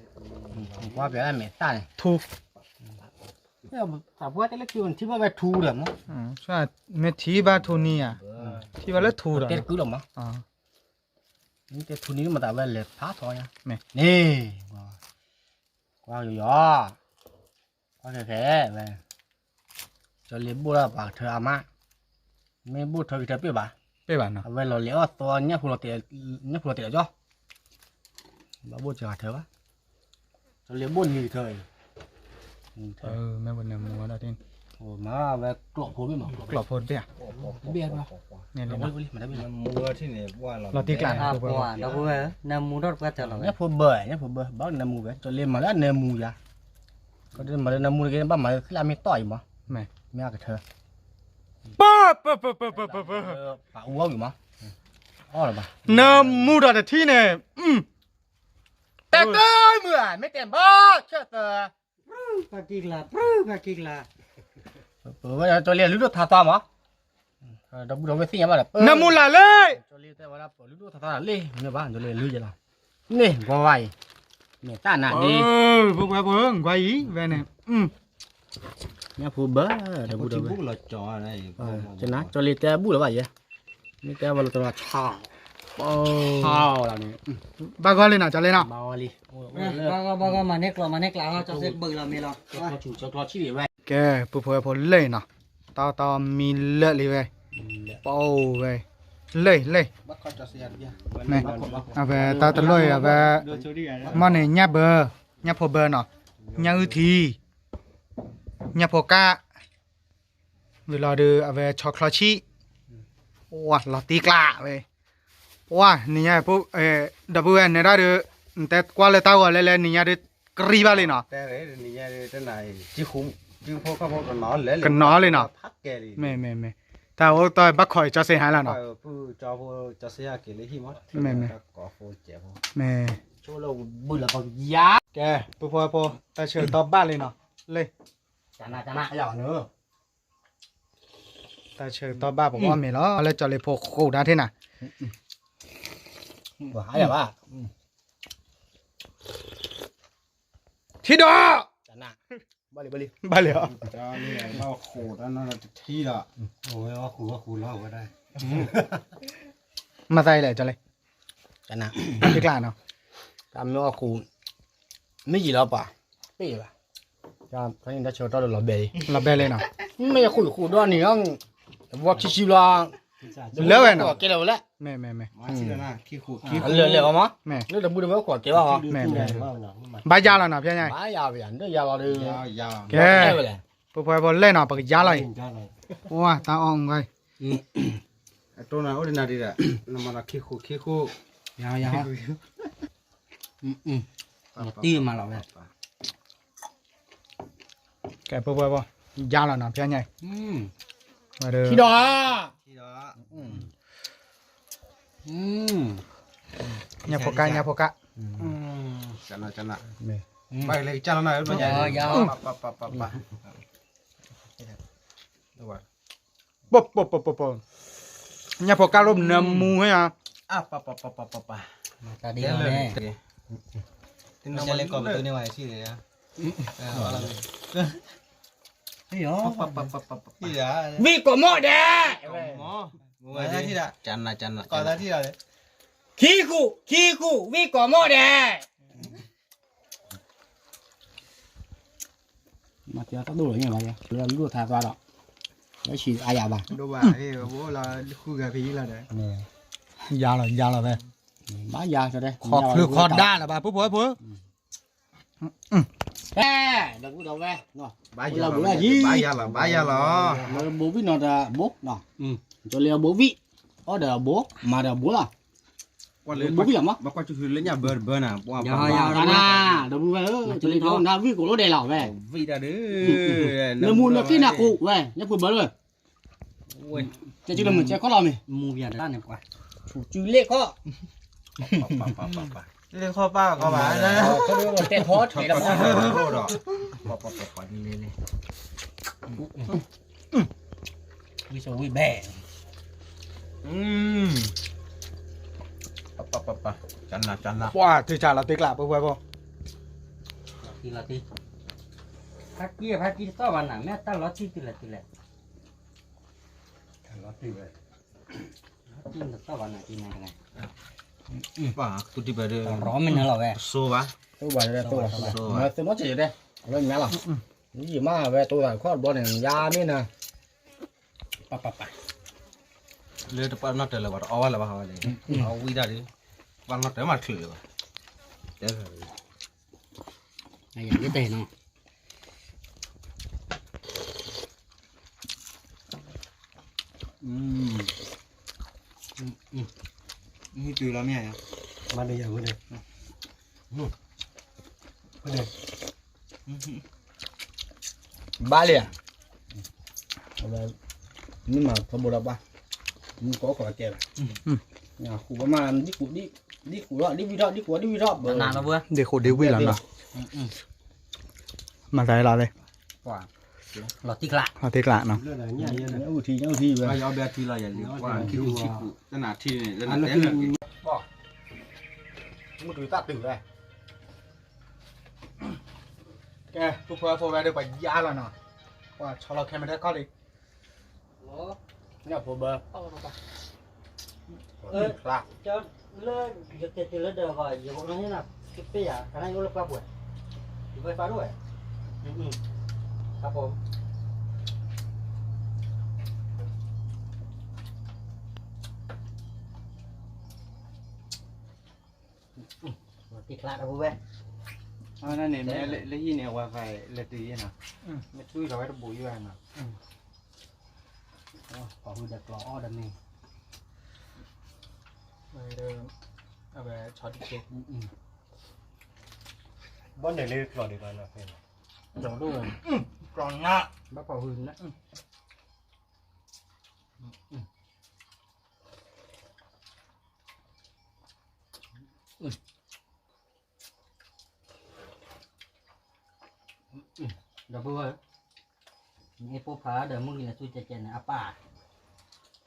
ကွၢ်ပျးမဲာ်သၣ်န့ၣ်, ထူ မ့ၢ်ထံဘၣ်ထူန့ၣ်ဧါ, ထံဘၣ်လၢထူဒီး, တဲထူန့ၣ်မတၤဝဲလဲၤဖးထီယါ, န့ၣ်, ကွၢ်ယီၤ, ကွၢ်ခဲခဲဝဲ, ကၠီလ့ဘိၣ်ဒၣ်ပှၤကထၢအမါ, မ့ၢ်ဘိၣ်ထၢကထၢပ့ၢ်ဘၣ်, ပ့ၢ်ဘၣ်နီၤ, အဝဲလီၤလဲၤအီၣ်သီ ညၣ်ဖိလီၤတဲာ်ဒီးကၠီ ဘၣ်ဘိၣ်စှၤထၢဘၣ်, ကၠီလ့ဘိၣ်နံၤကထၢအံၤ, မ့ၢ်ပနၢမူဝဲဒၣ်, မၤဝဲကျိးဖိဘ့ၣ်မး, ကျိးဖိတဘ့ၣ်ဧါ, လီၤတံၢ်ကျး, နၢမူထီၣ်တပှၢ်တၢၢ်လီၤဝဲ, ညၣ်ဖိဘၢ, ညၣ်ဖိဘၢ ဘၣ်နၢမူဝဲ ကၠီလ့မၤလၢအနၢမူယါ, မၤလၢနၢမူတက့ၢ် ဘၣ်မၤလၢသ့ၣ်လၢမ့ၢ်တီၢ်အံၤမး, မ့ၢ်အကထၢ ပၢ်ပၢ်ပၢ်ပၢ်ပၢ်ပၢ်ပၢ်, ပှၤအူအီၣ်ဝံၤမး, အီၣ်လၢၤဘၣ်, နၢမူဒီးတထံၣ်န့ၣ်, တဲတမုာ်ဧါ မ့ၢ်တဲဘၣ်ဆၢၣ်သၢ, ပှၤကံကျါ, ပှၤကံကျါ, ကၠီလ့လုၢ်ဒိၣ်ထါသီမး, ဒီပုၢ်ဒီဝဲၢ်သ့ၣ်ညါဘၣ်ဒီး နၢမူလၢ်လံ, ကၠီလ့တဲဝဲဒၣ်ပလုၢ်ဒိၣ်ထါသီလံ, မ့ၢ်ဘၣ် ကၠီလ့လုၢ်ယဲလီၤ, န့ၣ် ကွၢ်ဝါအံၤ, မ့ၢ်တၢ်နးဒ့ ဖိဖိဖိ ကွၢ်အံၤ ဝဲန့ၣ်, ညၣ်ဖိဘၢ ဒီပုၢ်ဒီဝဲၢ်, ကၠီလ့တဲဘူၣ်လၢၤဘၣ်ယဲ, မ့ၢ်တဲဝဲလီၤတရီဆါ, ဘၣ်ဂီၢ်လံနီၤ ကၠီလ့နီၤ, ဘၣ်ဂီၢ် မၤန့ၢ်ကျိး မၤန့ၢ်ကျိး ကၠီစ့ဘုးလီၤမ့ၢ်လီၤ, ကဲ ပုၢ်ဖိဝဲၢ်ဖိလၢအံၤနီၤ, တၢ်တၢ်မံလၢာ်လံဝဲ, ပအိၣ်ဝဲ, လၢအံၤ လၢအံၤ, အဝဲတၢ်တလိၣ်အံၤ အဝဲ, မ့ၢ်န့ၣ် ညၣ်ဘၢ, ညၣ်ဖိဘၢနီၤ, ညၣ်အုၣ်ထံ, ညၣ်ဖိကၣ်, ဝံၤလီၤဒီး အဝဲဆီချီဆံၣ်, ပှၤလီၤတံၢ်ကျးဝဲ, ပှၤနံၤညါ, ဒီပုၢ်ဝဲၢ် နဲဒၣ်ဒီး, နတဲကွၢ်လၢတၢ်ဂီၤလဲၣ်လဲၣ် နံၤညါဒီး ကရံၣ်ဘၣ်လံနီၤ, ကနီၤလံနီၤ, မ့ၢ်မ့ၢ်မ့ၢ်, တၢ်အိၣ်တၢ်ဘၣ်ခိးအံၤ ကၠီစ့ဟါလီၤနီၤ, မ့ၢ်မ့ၢ်, မ့ၢ်, ကဲ ပုၢ်ဖိဝဲၢ်ဖိ တၢ်ဆၢကတီၢ်ဘၣ်လံနီၤ, လၢ တၢ်ဆၢကတီၢ်ဘၣ်ပအီၣ်မ့ၤလီၤ, လၢကၠီလ့ဖိဃိးဒၣ်ထဲနၤ, ထံဒီး, ဘၣ်လံအီၤ, မၤသးအံၤလဲၣ် ကၠီလ့, တၢ်မ့ၢ်အီၣ်ဃိး, မ့ၢ်ယံာ်လီၤပှၤ, ပ့ၢ်ဘၣ်, တၢ်ဆၢကတီၢ်လၢလီၤဘဲလံ, လီၤဘဲလံနီၤ, မ့ၢ်ဃိးဃိးဒီးန့ၣ်, ဝီခံဆံဘျီ, လၢဝဲနီၤ, ကဲလၢာ်ဝဲလဲၣ်, မ့ၢ်မ့ၢ်မ့ၢ်, လၢာ်လၢာ်အီၤမး, လၢတဘူၣ်တဝဲခိးကဲဘၣ်ဟီ, မ့ၢ်မ့ၢ်, ဘၣ်ယါလီၤနီၤ ဖဲညါ, ဘၣ်ယါဝဲယါ, ကဲ, ပုၢ်ဖိဝဲၢ်ဖိလဲၣ်နီၤ ပကယါလီၤအံၤ, ဝါ တၢ်အီၣ်အီၤ, အတိၢ်နၤအိၣ်ဒံးနၤဒံးဒီး, နမၤလီၤခံဃိးခံဃိး, ယါယါ, တံၢ်မၤလီၤဝဲ, ကဲ ပုၢ်ဖိဝဲၢ်ဖိ, ယါလီၤနီၤ ဖဲညါအံၤ, ထံဒီး, ညၣ်ဖိကၣ် ညၣ်ဖိကၣ်, ဘၣ်လဲၤကစၢ်လီၤနီၤ, ပပပပပ, ညၣ်ဖိကၣ်လိၣ်နၢမူဟဲဧါ, ပပပပပ, တၢ်ဒ်လဲၣ်, တနံၤလဲၤကိးပသူန့ၢ်ဝဲဆံၣ်ဒီး, ဝံၣ်ကိးမီၣ်ဒဲး, ဝံၣ်ကိးမီၣ်ဒဲး, ခံဃူ, ခံဃူ, ဝံၣ်ကိးမီၣ်ဒဲး. မၤတံၤတၢ်ဒိၣ်လီၤညါဘၣ်, လၢလူၢ်ထါသွားဒီး, လၢဆံးအါယၤဘၣ်, ဒိၣ်ဘၣ်, ဃုဂၤဖဲအံၤလီၤဒီး, ယၤလီၤ ယၤလီၤဝဲ, ဘၣ်ယၤ, ခီချၢခီဒါလၢၤဘၣ် ပုၢ်ဖိဝဲၢ်ဖိ, ဒီပုၢ်ဒီဝဲၢ်, ဘၣ်ယၤလီၤ ဘၣ်ယၤလီၤ, ဘိဝံၣ်နီၤဒီးဘိ, ကလၢဘိဝံၣ်, အီၣ်ဒီးဘိ, မၤဒီးဘိလီၤ, ဘိဝံၣ်လီၤမး, ဘၣ်ကွၢ်လၢညၣ်ဘၢတဘၢနၤ, ဒီပုၢ်ဝဲၢ်ဧၢ, ကလၢနၤဝံၣ်ကိးလိာ်ဒဲးလီၤဝဲ, ဝံၣ်တၢ်ဒုး, နမူနခ့နၤကိးဝဲ, ညၣ်ပှ့ၤဘၢလၢ ကဲကလၢမုၢ်ကဲခီလီၤမ့ၢ်, မူဝဲဒၣ်န့ၣ်ပှၤ, ဆူၣ်စုလ့ၣ်ခီ, လ့ၣ်ခီပၢ်ကီဘၣ်, တဲထီၣ်ထဲးလီၤ, ဝံၣ်စိဝံၣ်ဘဲ, ပှၤထံဆးလီၤတံၢ်ကျး ပုၢ်ဖိဝဲၢ်ဖိ, လီၤတံၢ်လီၤတံၢ်, ဖါကံဖါကံတသီၣ်ဘၣ်နၤ မ့ၢ်တၢ်လီၤတံၢ်တုၤလဲၣ်တုၤလဲၣ်, လီၤတံၢ်ဝဲ, လီၤတံၢ်တသီၣ်ဘၣ်နၤ တံၢ်နၤတဂၤ, ပှၤကူတံၢ်ပှၤဒီး, ရီမ့ၢ်နၤလီၤဝဲ, တစိဘၣ်, တစိဘၣ်, မၤသ့မီၢ်စ့ၢ်ကီးတဲ, အဝဲညါလီၤ, ယံာ်မးဝဲတိသးခီၣ်တဘျီန့ၣ် ယါမ့ၢ်နၤ, ပၢ်ပၢ်ပၢ်, လၢတပာ်နီၣ်တၢၤလၢၤဘၣ် တအီၣ်ဘၣ်လၢၤဘၣ်ဝဲန့ၣ်, အဝံၣ်တၢ်ဒုး, ပာ်နီၣ်တၢၤမးတချုးလၢၤဘၣ်, တဲ, ယတဲနီၤ ဟံးတုၤလီၤမ့ၢ်ဧါ, မၤဒ်ယၤဝဲဒၣ်, ဝဲဒၣ်, ဘၣ်လံဧါ, မ့ၢ်မၤထီဘိလီၤဘၣ်, မုၢ်ကီးကီးကဲဘၣ်, ဃုဘၣ်မး, ဒ်ဃု, ဒ်ဃုလီၤ, ဒ်ဝံၣ်ထီၣ်, ဒ်ဃုဒ်ဝံၣ်ထီၣ်, ဒ်ဃုဒ်ဝံၣ်လီၤနီၤ, မၤသးလီၤလံ, လီၤတံၢ်ကျး, လီၤတံၢ်ကျးနီၤ, ထံ, ထံဝဲ, ထံလီၤယၤလံ, ထံ, ထံ, ထံ, မုၢ်တုၤတၢ်တုၤဝဲ, ကဲ, ပုၢ်ဖိဝဲၢ်ဖိဝဲဒီး ပှၤယါလီၤနီၤ, ပှၤဆီလီၤခဲမ့ၢ်ထဲခီၣ်လံ, ညၣ်ဖိဘၢ, လၢယတဲတ့ၢ်လၢဒီး ယကနၣ်န့ၣ်, ကပ့ၢ်ယၤ ကနၣ်ယအိၣ်လၢပှၢ်ပူၤ, ယဝဲပာ်ဒိၣ်ဝဲ, အပိ, တံၢ်ကျးဒီပုၢ်ဝဲၢ်, အဝဲန့ၣ် မ့ၢ်လၢဟံၣ်န့ၣ် Wi-Fi လဲၤတုၤယဲနီၤ, မ့ၢ်တွံၢ်လီၤဝဲတဘူးယဲဘၣ်နီၤ, ပှၤဝံၤဒီးကျီအီၣ်ဒီးမ့ၢ်, အဝဲဆီဒံၣ်, ဘၣ်န့ၣ်လၢကျီဒံးဘၣ်နီၤ, ကျီဒိၣ်ဝဲ, ကျီညါ, ဘၣ်ပှၤဝံၤန့ၣ် ဒီပုၢ်ဝဲၢ်, နအဲၣ်ပိၢ်ဖးဒီးမုၢ်ဂံၢ်လၢသူကဲကဲန့ၣ် အပၢ်,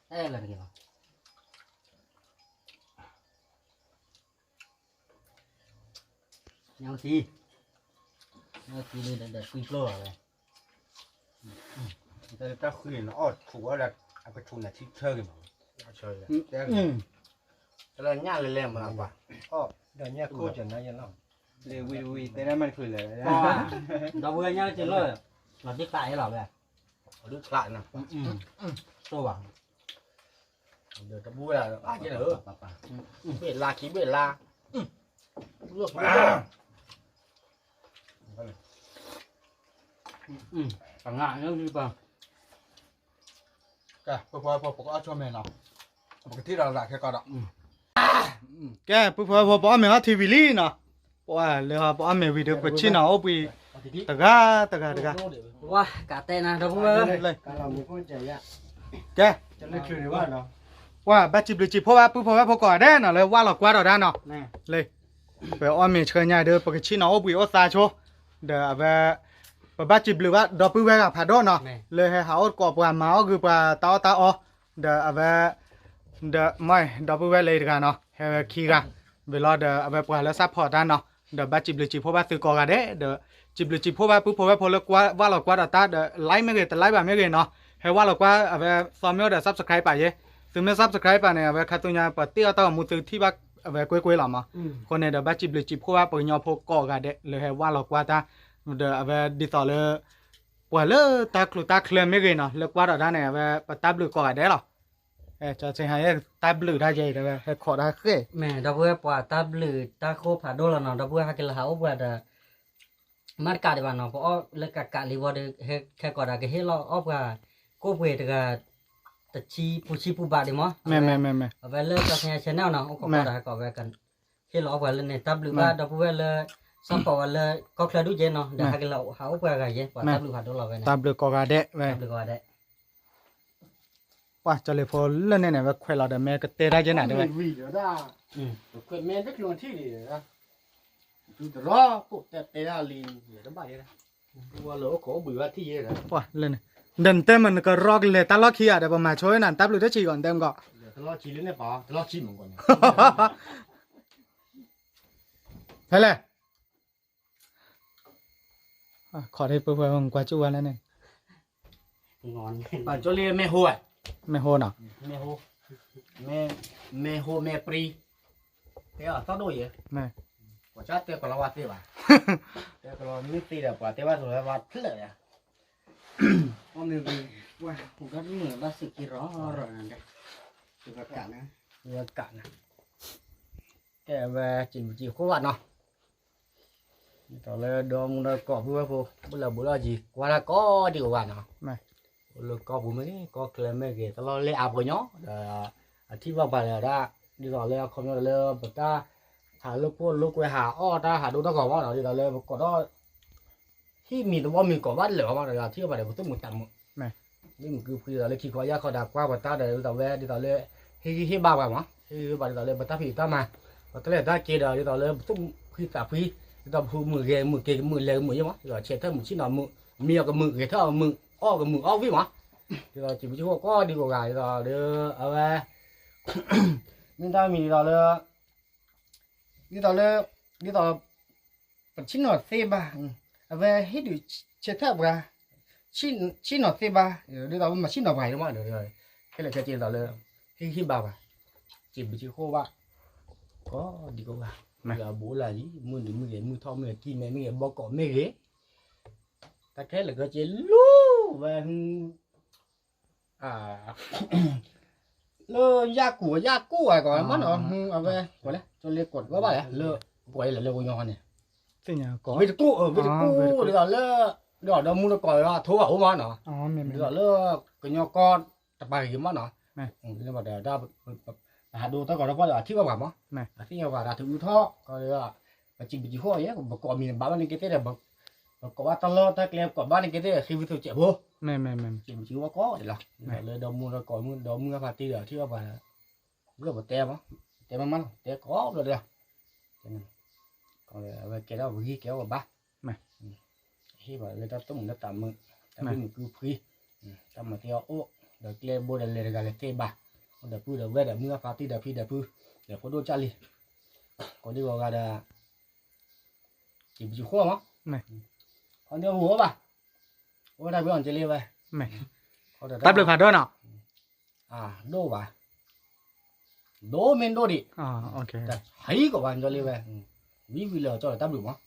အဲၣ်လၢတဂ့ၤလီၤ, ညၣ်ထံ, ညၣ်ထံဒီး ဒီးသွံၣ်ကျိၣ်လီၤဝဲ, တၢ်ဃံန့ၣ် အီၣ်ဆူၣ်ဝဲဒီး အကဆူၣ်န့ၣ်ထံဆၢက့ၤမး, တၢ်လၢညၣ်လဲၤလဲၤမးပှၤ, အီၣ်ဒီးညၣ်ခိၣ်ကနၤယဲလီၤ, လၢဝံၤတဝံၤ တဲဒၣ်မးတချုးလဲၣ်, ဒီပုၢ်ဝဲၢ်ညၣ်က့ၤလီၤ, လီၤဒ်ချးယဲလီၤဝဲ, လီၤဒ်ချးနီၤ, တိၢ်ဘၣ် ဒီးတဘူးဝဲဒၣ် ဘၣ်ကဲလၢ, ဘ့ၣ်လါခံဘ့ၣ်လါ, ပငါလၢပှၤ, ကဲ ပုၢ်ဖိဝဲၢ်ဖိ ပကအီၣ်ဆိမဲာ်နီၤ, ပကထံၣ်ဒီးသးခဲကီးဒီး, ကဲ ပုၢ်ဖိဝဲၢ်ဖိ ပအီၣ်မဲာ်ထီၣ်ထံဝံၤလံနီၤ, ပှၤလၢဟီ ပအီၣ်မဲာ်ဝံၤဒီး ပဆ့ၣ်နီၤအိၣ်ဘှံး, တဂၤတဂၤတဂၤ, ဝါ ကးတဲနၤ ဒီပုၢ်ဝဲၢ်, ကဲ, ပှၤဘၣ်စံးဘျုးစံးဖှိၣ်ဘၣ် ပုၢ်ဖိဝဲၢ်ဖိကိးဂၤဒဲးနီၤ လၢဝၢ်လီၤကွၢ်ဒီးဒၣ်နီၤ, လၢ, ပအီၣ်မဲာ်ဆှၢညါဒီး ပကဆ့ၣ်နီၤအိၣ်ဘှံးအိၣ်သါဆိ, ဒီးအဝဲ, ပဘၣ်စံးဘျုးဘၣ် ဒီပုၢ်ဝဲၢ်ဂၤဖးဒိၣ်နီၤ, လၢဟဲဟးအိၣ်သကိးပှၤ မၤအီၣ်ဂ့ၤပှၤ တၢ်အီၣ်တၢ်အီ, ဒီးအဝဲ, ဒီးမ့ၢ် ဒီပုၢ်ဝဲၢ်လၢတဂၤနီၤ ဟဲဝဲခံဂၤ, ဝံၤလီၤဒီးအဝဲပှၤလၢ support တၢ်နီၤ, ဒီးဘၣ်စံးဘျုးစံးဖှိၣ်ဘၣ်သုကိးဂၤဒဲး ဒီးစံးဘျုးစံးဖှိၣ်ဘၣ်ပုၢ်ဖိဝဲၢ်ဖိလၢကွၢ်ဝၢ်လီၤကွၢ်ဒီးတၢ်ဒီး like မ့ၢ်ဂ့ၤ တ like ဘၣ်မ့ၢ်ဂ့ၤနီၤ ဟဲဝၢ်လီၤကွၢ်အဝဲသီမ့ၢ်အိၣ်ဒီး subscribe ပာ်ယဲ သုမ့ၢ် subscribe ပာ်န့ၣ် အဝဲခါဆူညါပှၤတ့အီၣ်တၢ်ဂီၤမူသုထံၣ်ဘၣ်အဝဲကွ့ၢ်ကွ့ၢ်လီၤမး အဃိန့ၣ်ဒီးဘၣ်စံးဘျုးစံးဖှိၣ်ဘၣ်ပှၤကညီဖိကိးဂၤဒဲးလၢဟဲဝၢ်လီၤကွၢ်တၢ် ဒီးအဝဲဒ်သိးလၢ ပှၤလၢတၢ်ချိၣ်တၢ်ချၢမ့ၢ်ဂ့ၤနီၤ လၢကွၢ်ဒီးတၢ်န့ၣ် အဝဲပတၢ်ဘျုးကိးဂၤဒဲးလီၤ တၢ်ဘျုးတၢ်ယဲအံၤ တၢ်ဘျုးတၢ်ဃဲ ဒီပုၢ်ဝဲၢ်ပှၤတၢ်ဘျုးတၢ်ဃိဖးဒိၣ်လီၤနီၤ ဒီပုၢ်ဝဲၢ်ဟဲက့ၤလၢဟးအိၣ်ပှၤဒီး မ့ၢ်တကးဒံးဘၣ်နီၤ ပအီၣ်လၢကးကးလံဝံၤဒီး ဟဲခဲကိးဒီးကဟ့ၣ်လီၤအီၣ်ပှၤ ကိၣ်ပှ့ၤတဂၤ တဆံပူၤဆံပူၤဘးဒံးမး အဝဲလၢတၢ်ဆဲဆဲန့ၣ်နီၤ အိၣ်ခိးကီးဒီးဟဲကိးဝဲ ဟ့ၣ်လီၤအီၣ်ပှၤလၢန့ၣ် တၢ်ဘျုးဘၣ်ဒီပုၢ်ဝဲၢ်လၢ support ဝဲလၢကီၢ်ချၢဒူၣ်ကဲနီၤ ဒီးဟဲက့ၤလၢဟးအိၣ်ပှၤဂၤယဲ ပှၤတၢ်ဘျုးဖးဒိၣ်လီၤဝဲန့ၣ် တၢ်ဘျုးကိးဂၤဒဲးဝဲ တၢ်ဘျုးကိးဂၤဒဲး ပှၤကၠီလ့ဖိလၢန့ၣ်န့ၣ် ဝဲခွဲးလီၤဒီးမ့ၢ်ကတဲတၢ်ကဲနၤတဲဝဲ ခွဲးမဲတကျိၤထံၣ်န့ၣ် တရီကိးတဲတဲဒၣ်လံ တဘၣ်ယဲ ဝဲလၢအိၣ်ခိးအိၣ်ဘှံးဘၣ်ထံၣ်ယဲဒီး ပှၤလၢန့ၣ် ဒီးနတဲမ့ၢ်နကရီကလဲၤတၢ်လီၢ်ခံဂၤဒီး ပမၤဆိဝဲနၤ တၢ်ဘျုးတၢ်ဆံးဂီၤ နတဲမ့ၢ်ကီး တလီၢ်ဆံလၢန့ၣ်ပှၤ တလီၢ်ဆံမ့ၢ်ကီးန့ၣ် ဖဲလဲၣ် ခီၣ်ထံပုၢ်ဝဲၢ် ကွၢ်ကၠူၣ်ဝဲလၢန့ၣ် ပာ်ကၠိလံမဲာ်ဟိဝဲ မဲာ်ဟိနီၤ မဲာ်ဟိ မဲာ်ဟိမဲာ်ပြံ တဲအသီၣ်ဒိၣ်ယဲ ပှၤကၢ်တဲကလီဝါသ့ဘၣ် တဲကလီမ့ၢ်သ့ဒီး ပှၤတဲဘၣ်သိးလၢဝါဖျၢၣ်ယါ အီၣ်မ့ၢ်ဂ့ၤ ပှၤဟူးဂၢ်တမုာ်ဘၣ်စ့ၢ်ကီးရီရီန့ၣ် ကကးန့ၣ် ကကးန့ၣ် ကဲဝဲစံးဘျုးစံးဖှိၣ်ဘၣ်နီၤ ဒ်သိးလၢဒီမူဒီကိးပုၢ်ဝဲၢ်ဖိ ဘၣ်လၢဘူးလီၢ်ကံၤ ကွၢ်တၢ်ကိးဒံကိးဂၤနီၤ အိၣ်လၢကီၢ်ပူၤမ့ၢ်ဂ့ၤ ကီၢ်ချၢမ့ၢ်ဂ့ၤ တလီၢ်လဲၢ်အါပှဲၤညီ ဒီးအထံၣ်ဘၣ်ပှၤဒီးဒၣ် ဒ်သိးလၢအခီပညီဒီးလၢပတၢ် ဟးလိာ်ကွဲဟးအီၣ်တၢ်ဟးဒိတၢ်ဂီၤမးနီၤ ဒ်သိးလၢပကိးထီၣ် ဟံၣ်မံၤတဝီမံၤကိးဘၢၣ်လၢာ်အီၤမးဒီး ထံၣ်ဘၣ်ဒီးပသူၣ်မုာ်သးမုာ် မ့ၢ်မုာ်ကုဖှံဒီးလၢခံခီယၢ်ခီဒီးကွၢ်ပတၢ်ဒီးဒ်သိးဝဲဒ်သိးလၢ ဟ့ၣ်ဂံၢ်ဟ့ၣ်ဘါပှၤမး ဟ့ၣ်ဂံၢ်ဟ့ၣ်ဘါဒ်သိးလၢပတၢ်ဖံးတၢ်မၤ ပတၢ်လဲၤတၢ်က့ၤဒီးဒ်သိးလၢပသူၣ်ဖှံသးဖှံ ဒ်သိးပဟူးမုာ်ဂဲၤမုာ်က့ၤကမုာ်လဲၤကမုာ်ယဲမး ဒ်သိးဆဲးထၢၣ်မုာ်ဆ့ၣ်နီၤမုာ် မံအီၣ်ကမုာ်ဂဲၤထၢၣ်အီၣ်မုာ် အီၣ်ကမုာ်အီၣ်ဝံၣ်မး ဒ်သိးစံးဘျုးစံးဖှိၣ်ကိးဒံကိးဂၤဒ်သိးလၢ အဝဲ မ့ၢ်တၢ်မံၤဒ်သိးလၢ ဒ်သိးလၢ ဒ်သိး ပဆ့ၣ်နီၤသ့ဘၣ် အဝဲဟ့ၣ်ဒုးဆဲးထၢၣ်ပှၤ ဆ့ၣ်နီၤသ့ဘၣ် ဒ်သိးဝဲမၤဆ့ၣ်နီၤပှၤအံၤမး ခဲလၢာ်ခဲဆ့ဒ်သိးလၢ ဟ့ၣ်ဂံၢ်ဟ့ၣ်ဘါပှၤ စံးဘျုးစံးဖှိၣ်ဘၣ် ကိးဒံကိးဂၤ လၢအဘူးလၢ်လံ မုၢ်နုာ်မ့ၢ်ဂ့ၤ မုၢ်ထီၣ်မ့ၢ်ဂ့ၤ ကံၢ်မဲမ့ၢ်ဂ့ၤ ဘီကီးမ့ၢ်ဂ့ၤ တၢ်ခဲလၢာ်ခဲဆ့လူၤဝဲ လၢယၢ်ကူၣ်ယၢ်ကူၣ်အကိးမးနီၤ အဝဲ ကွၢ်လဲၣ် ကၠီလ့ကိးတကီဘၣ်လဲၣ် လၢ ပှၤအံၤလဲၣ်လၢပှၤကညီဟီန့ၣ် ဝ့ၢ်တကူၣ် ဝ့ၢ်တကူၣ် ဒ်သိးလၢ ဒီးဒီမူတကိးဒီးထိဘၣ်အိၣ်မးနီၤ ဒ်သိးလၢ ကညီကီၢ်တပၤဂ့ၤမးနီၤ ဒီး ပဟးဒိတၢ်ကိးတၢ်ပှၢ်ဒီးအထံၣ်ဘၣ်ပှၤမး အသ့ၣ်ညါပှၤဒီးထုးအုးထီၣ် ကီးဒီး ပစံးဘျုးစံးဖှိၣ်ယဲ ပကိးမံၤဘၣ်ဘၣ်န့ၣ်ကသ့ၣ်ဒီး ပကိးဘၣ်တၢ်လီၢ်တၢ်ကျဲ ပကိးဘၣ်န့ၣ်ကသ့ၣ်ဒီး ဃ့ဝံသးစူၤဖိ စံးဘျုးစံးဖှိၣ်ကိးဒံးလီၤ လၢဒီမူဒီကိးမုၢ်ဒီမုၢ်အဖါတံၢ်ဒီးထံၣ်ဘၣ်ပှၤ လၢပတဲမး တဲမးမးလီၤ တဲကိးဘျီဒံးလီၤ အဝဲကဲထီၣ်ပဂံၢ်ကဲထီၣ်ပဘါ ဟ့ၣ်ဘၣ်လၢတၢ်သူၣ်မုာ်လၢသးမုာ် တၢ်မုာ်ကုဖှံ တၢ်မၤသ့အီၤအိၣ် ဒီးကျဲဘိဒီးလဲၤတဂၤလဲၤသ့ဘၣ် အိၣ်ဒီးပုၢ်ဒီးဝဲၢ်ဒီးမုၢ်အဖါတံၢ်ဒီးဖံဒီးဖု ဒီးဖိဒိၣ်ကၢ်လံ ကိးဒံကိးဂၤဒီး စံးဘျုးစံးဖှိၣ်မး ခီဒံအိၣ်ဘၣ် အိၣ်ဝဲဒၣ်ဘျီအီၤကလ့ဝဲ တၢ်ဘျုးဖးဒိၣ်နီၤ ဒိၣ်ဘၣ် ဒိၣ်မ့ၢ်ဒိၣ်ဒံး ဟံးကီးဘၣ်ကလ့ဝဲ ဝံၤဝံၤလၢာ်ကၠီလၢတၢ်ဘျုးမး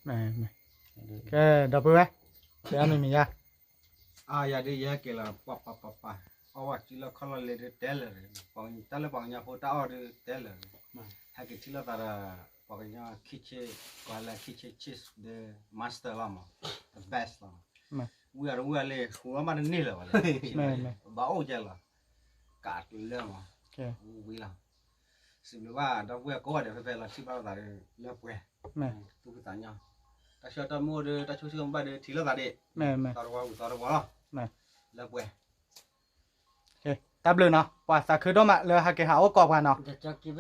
ကဲ ဒီပုၢ်ဝဲၢ် တဲအမံၤမံၤယါ အါယၤဒ်ယဟဲက့ၤလီၤ ပှၤပှၤပှၤပှၤ အီၣ်ဝဲစုလီၢ်ခီၣ်လီၢ်လဲၤဒ်တဲလၢာ် တၢ်လၢပှၤကညီဖိတၢ်အီၣ်ဒ်တဲလၢာ် ဟဲက့ၤထံၣ်လိာ်သးဒီး ပှၤကညီ kitchen ပှၤလၢ kitchen chef ဒီး master လီၤမး the best လီၤ ဝံၤအီၤတဝံၤအီၤလံ ဟူးလီၤမးတန့ၢ်လၢၤဘၣ်လၢ ဘၣ်အိၣ်ကဲလီၤ ကးတုၤလၢမး ဝံၤလီၤ စံးဘျုးဘၣ်ဒီပုၢ်ဝဲၢ်ကိးဂၤဒဲးဖဲဖဲလီၤထံၣ်ဘၣ်လိာ်သးဒီးလၢပှဲၤ သူၣ်ဖှံသးညီ တၢ်ဆၢတၢ်မုာ်ဒီး တၢ်ဆိၣ်ဂ့ၤဘၣ်ဒီး ထံၣ်လိာ်သးဒံး သီတဝီဝံၤသီတဝီလီၤ လၢပှဲၤ တၢ်ဘျုးနီၤ ပှၤသးခုဒိၣ်မးလၢဟဲက့ၤဟးအိၣ်ကိးပှၤနီၤ လ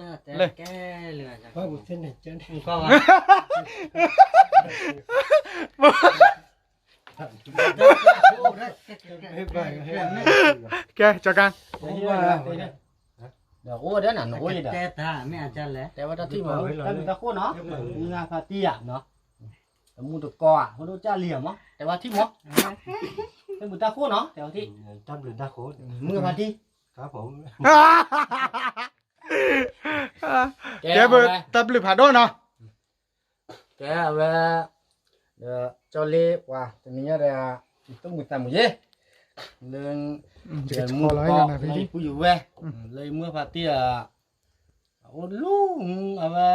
ၢ ကဲ ကၠီကါ အိၣ်ဝဲဒၣ်နၤ နအိၣ်ယဲဒီး တဲဝဲတၢ်ထံၣ်မး, တၢ်ဘျုးတၢ်ဃိၣ်နီၤ, မုၢ်ဂၤဖါတံၢ်ဧါ, တမူတကိးဧါ, ဖိဒိၣ်ကၢ်လံဧါမး, တဲဝဲထံၣ်မး, တၢ်ဘျုးတၢ်ဃိၣ်နီၤ, တဲဝဲထံၣ်, တၢ်ဘျုးတၢ်ဃိၣ်, မုၢ်ဂၤဖါတံၢ်, ကဲ တၢ်ဘျုးဖးဒိၣ်နီၤ, ကဲအဝဲ ဒီးကၠီလ့ပှၤ တနံၤညါဒီး ယသူၣ်မုာ်သးမုာ်ယဲ လၢ ယမူတကိး လၢယပုၢ်ယဝဲၢ် လၢယမုၢ်ဖါတံၢ် အအိၣ်လူၤ အဝဲ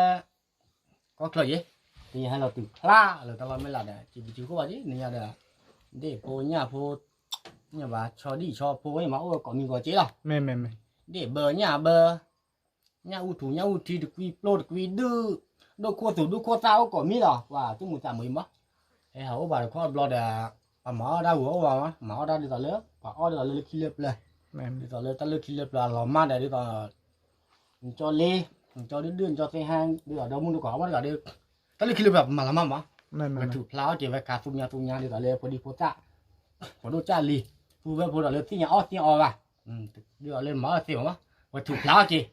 ကီၢ်ချၢယဲ ယဟဲလီၤတုၤဖျါလၢတၢ်လီၢ်မဲာ်လးဒီး စံးဘျုးစံးဖှိၣ်ဘၣ်က့ၤ နံၤညါဒီး ဒ့ၣ်ဖိညၣ်ဖိ ညၣ်ဘၣ် ဆီဒံၣ်ဆီဖိ မၤအိၣ်ကိးမံၤကိးက့ၤလီၤ ဒ့ၣ်ဘၢညၣ်ဘၢ ညၣ်အူထူညၣ်အူထံ တကွံပျိတကွံဒုၣ် ဒိၣ်ခိၣ်သူၣ်ဒိၣ်ခိၣ်သၣ်အိၣ်ကိးမံၤလီၤ ပှၤသူၣ်မုာ်သးမုာ်အံၤမး ဟဲဟးအိၣ်ဘၣ်တခီတဘျီဒီး ပှၤမၤအီၣ်တၢ်ဂီၤအိၣ်ဘၣ်မး မၤအီၣ်တၢ်ဒ်သိးလၢ ပှၤအီၣ်ဒ်သိးလၢလၢခံလၢပျၢၤ ဒ်သိးလၢတၢ်လၢခံလၢပျၢၤအလီၤမၢ်ဒီး ဒ်သိး နကၠီလ့ နကၠီဒုၣ်ဒုၣ် နကၠီသ့ၣ်ဟဲ ဒ်သိးဒီမုၢ်တကိး အီၣ်မးတဂၤဒီး တၢ်လၢခံလၢပျၢၤပမၤလီၤမၢ်မး ပထုးဖျါအီၣ်က့ၤဝဲခါသူညါသူညါ ဒ်သိးလၢဖိဒံဖိသၣ် ဖိဒိၣ်ကၢ်လံ ပုၢ်ဝဲၢ်ဖိဒီးလၢသ့ၣ်ညါအီၣ်သ့ၣ်ညါအီဘၣ် ဒ်သိးလၢမၤအီၣ်သ့ၣ်မးမး ပထုးဖျါအီၣ်က့ၤ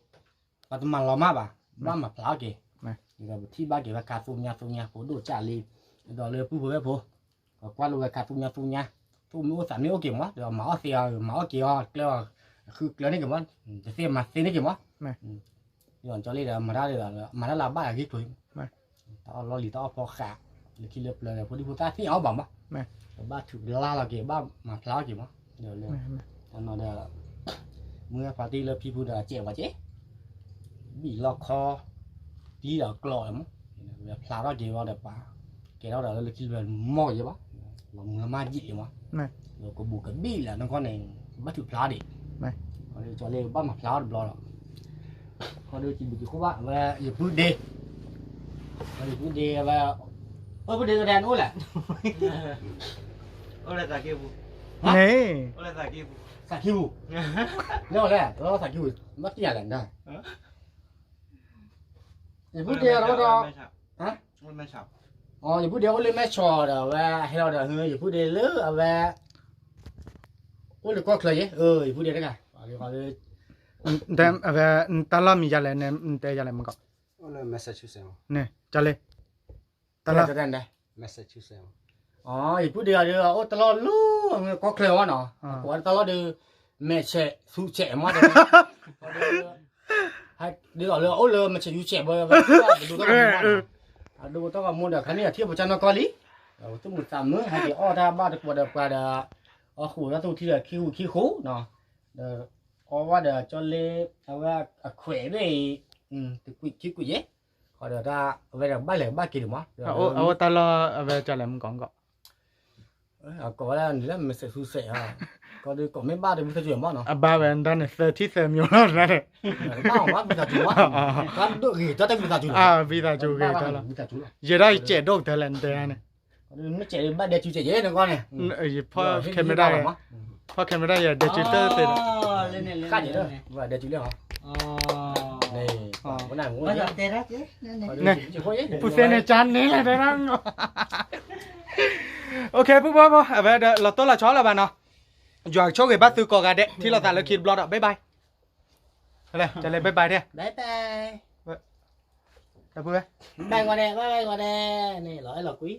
ပတမၤလီၤမၢ်ဘၣ် ဘၣ်မၤဖျါအီၣ်က့ၤ ဒ်သိးပထံၣ်ဘၣ်က့ၤဝဲခါသူညါသူညါ ဖိဒိၣ်ကၢ်လံ ဒ်သိးလၢပုၢ်ဖိဝဲၢ်ဖိ ပကွၢ်လိဝဲခါသူညါသူညါ သူၣ်မ့ၢ်အိၣ်သးမ့ၢ်အိၣ်က့ၤမး ဒ်သိးမၤအီၣ်သ့အီၤ မၤအီၣ်က့ၤအီၤ ကျၢၤအီၤ ဃုကျၢၤန့ၢ်က့ၤမး တသ့မၤသ့န့ၢ်က့ၤမး ဒ်သိးကၠီလ့ဒီး မၤတၢ်လၢအဘၣ်အဂ့ၢ်ကျိၤ တၢ်အီၣ်လီၢ်လံၤတၢ်အီၣ်ဖီဃး လၢခံလၢပျၢၤဒီး ဖိဒံဖိသၣ်သ့ၣ်ညါအီၣ်ဘၣ်မး ကဘၣ်ထုးဖျါလီၤက့ၤ ဘၣ်မၤဖျါအီၣ်က့ၤမး ဒီးလၢ တနီၤဒီး မုၢ်ဂၤဖါတံၢ်လၢဖံဖုဒီးစဲးဝဲက့ၤ ဘံၣ်လီၢ်ခီ ပျံၤဒီးကျိးလီၤမး ဖျါထီၣ်က့ၤဝဲဒီးပှၤ ကဲထီၣ်ဒီးလၢလၢခံလၢပျၢၤမီၢ်က့ၤဘၣ် လီၤမုၢ်လီၤမၢ်ယံာ်က့ၤမး လီၤကဘူးကဘံၣ်လၢနခီန့ၣ် ဘၣ်ထုးဖျါဒံး ခီဒုးကၠီလ့ဘၣ်မၤဖျါအီၣ်တဘျီဒီး ခီဒုးစံးဘျုးစံးဖှိၣ်ဘၣ် အဝဲယပုၢ်ဒ့ ယပုၢ်ဒ့အဝဲ အပုၢ်ဒ့ကဒဲနအိၣ်လဲၣ် န့ၣ် သးကံပူၤ လၢအီၤလဲၣ် လၢသးကံပူၤ ဘၣ်သ့ၣ်ညါလဲၣ် ယပုၢ်ဒ့အီၤဒီး ယပုၢ်ဒ့အိၣ်လၢမဲၢ်ဆီးဒီး အဝဲဟဲလီၤဒီး ယပုၢ်ဒ့လၢအဝဲ အိၣ်လၢကီၢ်ချၢယဲ ယပုၢ်ဒ့တဂၤ အဝဲ တၢ်လီၢ်မံၤယၤလဲၣ် နတဲယၤလဲၣ်မကီး န့ၣ် ကၠီလ့ တၢ်လီၢ် ယပုၢ်ဒ့အီၤဒီး အိၣ်တၢ်လီၢ်လၢကီၢ်ချၢအီၤနီၤ ကိးဝဲတၢ်လီၢ်ဒီး မဲာ်ဆဲးသူဆဲးမး ဒ်သိးလၢအအိၣ်လၢမဲာ်ဆဲးသူဆဲးဘၣ် အဒိတၢ်ဂီၤမူဒီး ခါန့ၣ်အထံၣ်ဖိကၢ်နီၢ်ကီၢ်လံ သူၣ်မုာ်သးမုာ် ဟဲက့ၤအီၣ်တၢ်ဘၣ်တကွီၤဒီးပှၤဒီး အီၣ်ဃုာ်တၢ်သူၣ်ထံဒီးခံဃုာ်ခံဃုာ်နီၤ ဒီးအီၣ်ဘၣ်ဒီးကၠီလ့ အဝဲအခွဲးဘ့ၣ်အံၤ တကွံာ်ခံကွံာ်ယဲ ဃီဒီးတၢ်အဝဲဒီးဘၣ်လဲၤဘၣ်က့ၤဒံးမး အအိၣ်တၢ်လီၢ်အဝဲကၠီလဲၣ်မကီး ကိးဝဲဒၣ်န့ၣ်လၢ မဲာ်ဆဲးသူဆဲး ကီးဒုးကိးမ့ၢ်ဘၣ်တဝံသးစူၤမးနီၤ အဘၣ်ဝဲဒၣ်န့ၣ် သၢထံၣ်သၢမံၤလီၤ ဘၣ်ဝံသးစူၤမး တၢ်ဒိၣ်ဂ့ၤ တၢ်တဝံသးစူၤလီၤ ဝံသးစူၤဂ့ၤတၢ်လီၤ ယဲဒၣ်ယစဲးဒိၣ်ကတၢၢ်လဲၣ် နတဲန့ၣ် မ့ၢ်စဲးဘၣ်ဒဲစုစဲးယဲနကီးန့ၣ် ဖီၣ် camera ဖီၣ် camera ယဲဒဲစုတၢၢ်သ့ဒီး ခါက့ၤလၢ ဒဲစုလၢ ပူၤသ့န့ၣ်ကၢန့ၣ်လဲၣ် တဲဒၣ် OK ပုၢ်ဖိဖိ အဝဲဒီးလီၤတိၢ်လီၤဆီလၢၤဘၣ်နီၤ ယွၤကဆိၣ်ဂ့ၤဘၣ်သုကိးဂၤဒဲး ထံၣ်လိာ်သးလၢခံတဘျီဒီး bye bye ကလဲၤ bye bye တဲ ဘၣ်ဂီၤဒဲး ဘၣ်ဂီၤဒဲး လီၤအဲၣ်လီၤကွံ